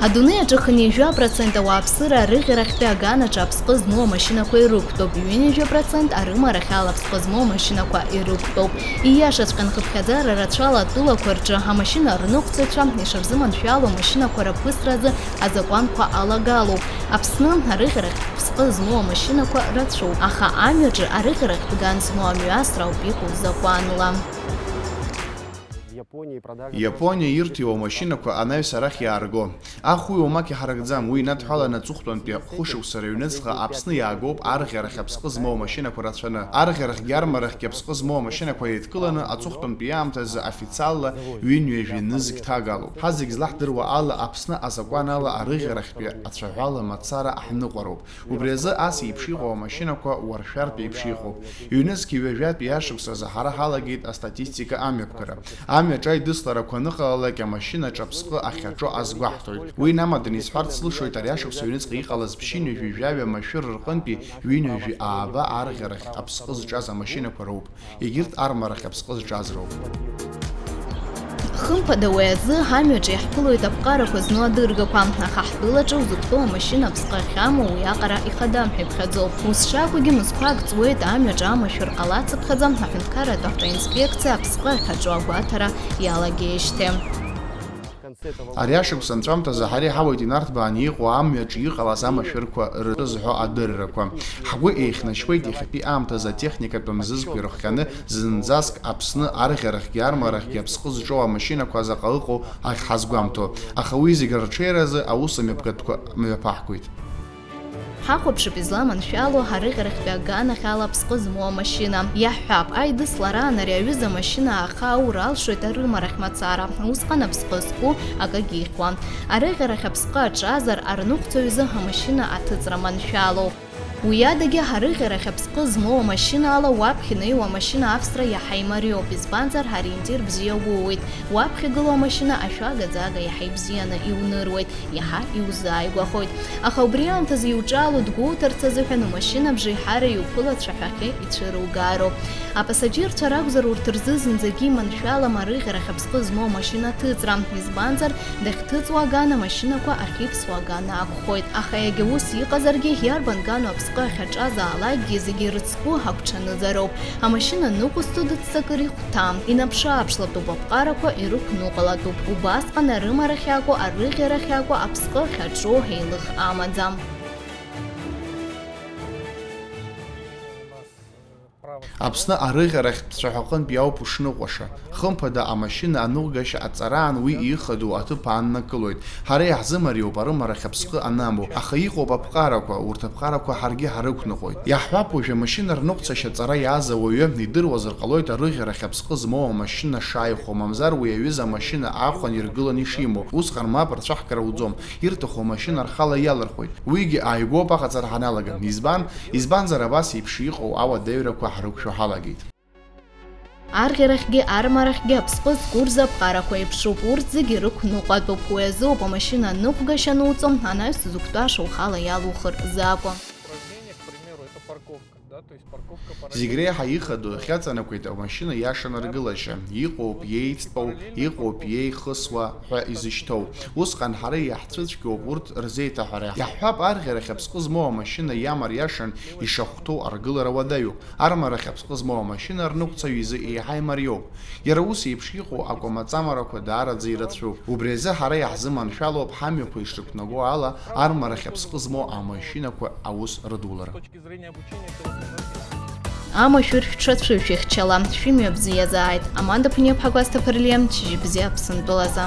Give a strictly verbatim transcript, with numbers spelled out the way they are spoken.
Адунеи аҿы хынҩажәа процент ауааԥсыра арыӷьарахьтәи аганаҿы аԥсҟы змоу амашьынақәа ирықәтәоуп, ҩынҩажәа процент арымарахь ала аԥсҟы змоу амашьынақәа ирықәтәоуп. Ииашаҵәҟьан, хыԥхьаӡара рацәала атәылақәа рҿы амашьына рныҟәцаҩцәа ишырзыманшәало амашьынақәа раԥысразы азакәанқәа алагалоуп. Аԥсны арыӷьарахьтә аԥсҟы змоу амашьынақәа рацәоуп, аха амҩаҿы арыӷьарахьтә ган змоу амҩасра ауп иҟоу закәанла. Иапониа ирҭиуа амашьынақәа анаҩс арахь иаарго. Ахә уи уамак иҳаракӡам, уи инадҳәаланы аҵыхәтәантәи хәышықәса рыҩныҵҟа Аԥсны иаагоуп арӷьарахь аԥсҟы змоу амашьынақәа рацәаны. Арӷьарахьгьы армарахьгьы аԥсҟы змоу амашьынақәа еидкыланы аҵыхәтәантәи аамҭазы официалла ҩынҩажәи нызқь ҭагалоуп. Ҳа зегь злаҳдыруа ала, Аԥсны азакәан ала арыӷьарахьтәи ацәаҳәала мацара аҳныҟәароуп. Убри азы ас еиԥш иҟоу амашьынақәа уаршәартә еиԥш иҟоуп. Ҩнызқьи ҩажәатәи ашықәсазы ҳара ҳалагеит астатистика амҩаԥгара. Амҩаҿы аидысларақәа аныҟалалак, амашьына ҿаԥсҟы ахьаҿо азгәаҳҭоит. Уи инамаданы исҳәарц слышоит, ари ашықәс аҩныҵҟа иҟалаз ԥшьынҩажәи жәаҩа машәыр рҟынтәи ҩынҩажәи ааба арӷьарахь аԥсҟы зҿаз амашьынақәа роуп. Егьырҭ армарахь аԥсҟы зҿаз роуп. Хымԥада, уи азы ҳамҩаҿы иаҳԥылоит аԥҟарақәа зну адыргақәа, аха ҳтәылаҿы узықәтәоу амашьына аԥсҟы ахьамоу уиаҟара ихадам ҳәа иԥхьаӡоуп. Ус шакәугьы, мызқәак ҵуеит амҩаҿы амашәыр ҟалацыԥхьаӡа аҳәынҭқарратә автоинспекциа аԥсҟы ахьаҿу агәаҭара иалагеижьҭеи. Ари ашықәс анҵәамҭазы ҳара иҳауеит инарҭбааны иҟоу амҩаҿы иҟалаз амашәырқәа ртәы зҳәо адыррақәа. Ҳгәы еихьнашьуеит иахьатәи аамҭазы атехникатә мзызқәа ирыхҟьаны зынӡаск Аԥсны арӷьарахьгьы армарахьгьы аԥсҟы зҿоу амашьынақәа заҟа ыҟоу ахьҳазгәамҭо, аха уи зегь рырҽеиразы аус амҩаԥгатәқәа мҩаԥаҳгоит. Ҳахәаԥшып изламаншәало арыӷьарахьтәи аганахь ала аԥсҟы змоу амашьына. Иаҳҳәап, аидыслараан ари аҩыза амашьына ааха аура алшоит арымарахь мацара, усҟан аԥсҟы зку акагьы ихьуам. Арыӷьарахь аԥсҟы аҿазар, арныҟәцаҩ изы амашьына аҭыҵра маншәалоуп. Уи адагьы, арыӷьарахь аԥсҟы змоу амашьына ала уаԥхьа инеиуа амашьына авсра иаҳа имариоуп, избанзар, ҳориентир бзиа ууеит. Уаԥхьа игылоу амашьына ашәага-ӡага иаҳа ибзианы иуныруеит, иаҳа иузааигәахоит. Аха убри аамҭазы иуҿалоу дгәоуҭарц азыҳәан умашьынабжеиҳара иуԥылацәа ҳәахьы ицәыругароуп. Апассаџьырцәа ракәзар, урҭ рзы зынӡагьы иманшәалам арыӷьарахь аԥсҟы змоу амашьына аҭыҵра, избанзар, дахьҭыҵуа аган амашьынақәа ахьивсуа аган акәхоит. Аха иагьа ус иҟазаргьы, иарбан гану аԥсҟы ахьаҿазаалакгьы зегьы рыцгәы агәҽанызароуп. Амашьына ныҟәызцо дыццакыр ихәҭам, инаԥшы-ааԥшлатәуп аԥҟарақәа, ирықәныҟәалатәуп. Убасҟан арымарахь акәу, арыӷьарахь акәу аԥсҟы ахьаҿоу еилых амаӡам. Аԥсны арыӷьарахьтә цәаҳәаҟынтә иауп ушныҟәаша. Хымԥада, амашьына аныҟәгашьа аҵараан уи ихадоу аҭыԥ ааннакылоит. Ҳара иаҳзымариоуп арымарахь аԥсҟы анамоу, аха иҟоуп аԥҟарақәа, урҭ аԥҟарақәа ҳаргьы ҳарықәныҟәоит. Иаҳҳәап, уажәы амашьына рныҟәцашьа аҵара иааза уаҩы идыруазар ҟалоит арыӷьарахь аԥсҟы змоу амашьына шааихәо, мамзар уи аҩыза амашьына аахәан иргыланы ишимоу, усҟан мап рцәаҳкра уӡом, ирҭаху амашьына рхала иалырхуеит. Уигьы ааигәоуп аҟаҵара ҳаналага. Избан? Избанзар, абас еиԥш иҟоу ауадаҩрақәа ҳрықәшәо ҳалагеит. Арӷьарахьгьы армарахьгьы аԥсҟы зкурза аԥҟарақәа еиԥшуп, урҭ зегьы рықәныҟәатәуп, уи азоуп амашьына аныҟәгашьа ануҵо, анаҩс зықәтәаша ухала иалухыр закәу. Упражнение, к примеру, это парковка, да, то есть парковка по Зегь реиҳа ихадоу иахьаҵанакуеит амашьына иаша наргылашьа, иҟоуп иеицтәоу, иҟоуп иеихысуа ҳәа изышьҭоу. Усҟан ҳара иаҳцәыцәгьоуп урҭ рзеиҭаҳәара. Иаҳҳәап, арӷьарахь аԥсҟы змоу амашьына иамариашан ишахәҭоу аргылара уадаҩуп. Армарахь аԥсҟы змоу амашьына рныҟәцаҩ изы еиҳа имариоуп. Иара ус еиԥш иҟоу акәамаҵамарақәа даараӡа ирацәоуп. Убри азы ҳара иаҳзыманшәалоуп ҳамҩақәа ишрықәнаго ала армарахь аԥсҟы змоу амашьынақәа аус рыдулара. Амашәыр шәҽацәышәыхьчала, шәымҩа бзиазааит. Аманда Ԥуниаԥҳа, Кәасҭа Ԥырлиа, шьыжьбзиа Аԥсынтәылазы.